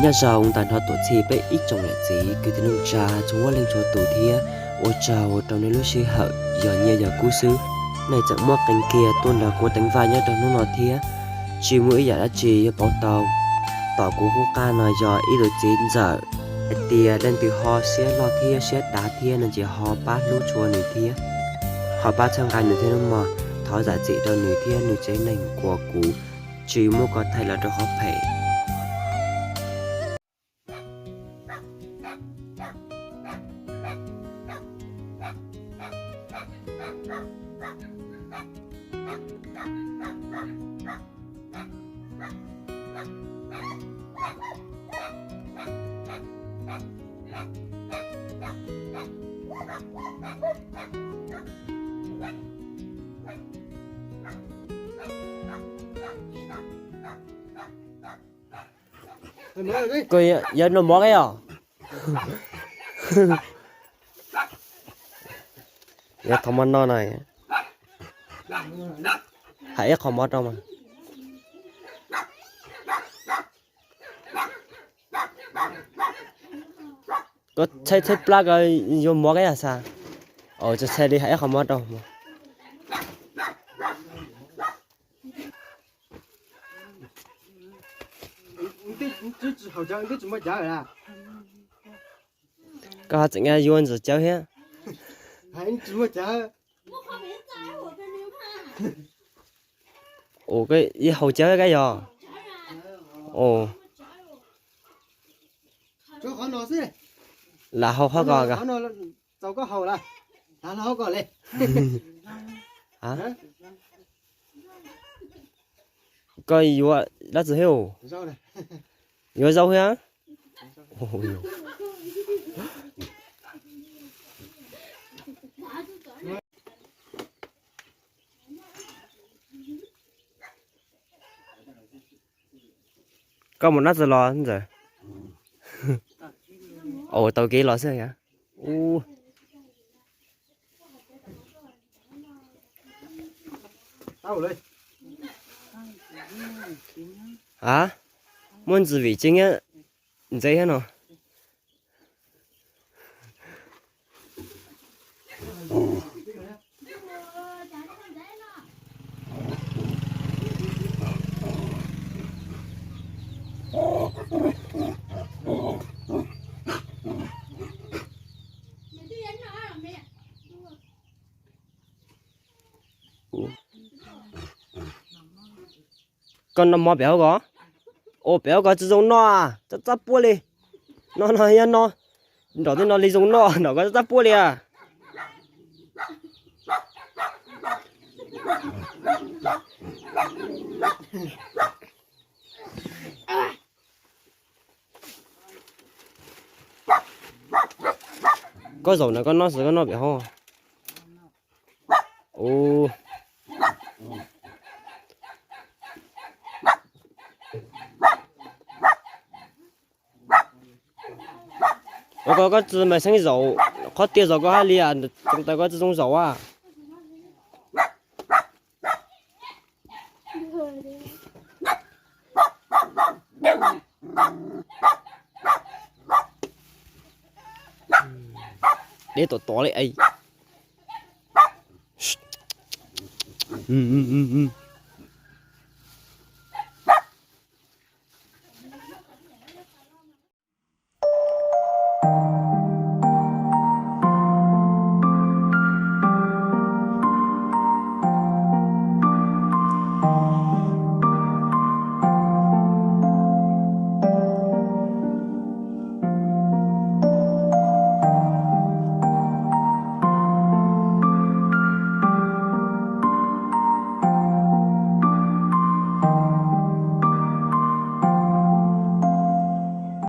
Nyob zoo tag nrho tuam txhij peb ib tsoom niam txiv kwv tij neej tsa txhua leej txhua tus thiab ua tsaug rau nej lub sij hawm yog nyiaj yog kub xwb, nej tseem muab qee kiag tuaj nrog kuv teev vaj nyob rau hnub no thiab. Tsis muaj ib yam dab tsi yuav pauv tau. Tom kuv qub qab no yog ib tug txiv ntxawm, hais tias leej twg ho siab loj thiab siab dav thiab no ces ho pab hlub tshua nws thiab, ho pab txhawb nqa nws thiab nawb mog. Thov zam txim rau nws thiab nws tsev neeg uas kuv tsis muab koj thaij los rau qhov phem. Koj yuav noj mov ib yam? Yuav thov mov noj no. Hais ib qho mov rau mas. Koj tshaib tshaib plab ko yuav mov ib yam xav. Tsis tshaib li, hais ib qho mov rau. Koj ho tseem yuav ntxim cawv thiab. Ua ib haus cawv kab yog. Lam haus qhov ko. Koj yuav dab tsi thiab? Yuav zaub thiab. Koj mus dab tsi los ntxawm? Ua tau kev los xwb. A, muaj ntsis vim tseeb ntxeev thiab no. Koj noj mov pem hauv ko. Ua pem hauv ko tsis zoo noj, tsab tsab puab li. No no yog no, nram tej no li zoo noj, nram ko tsab tsab puab li a. Koj zaum no koj noj xwb koj noj pem hauv. Ua ko koj tsis mas xeeb zaum, qhov tiag zaum koj hab li, tseev taws koj tsis zoo zaum a. Deb tom tod li.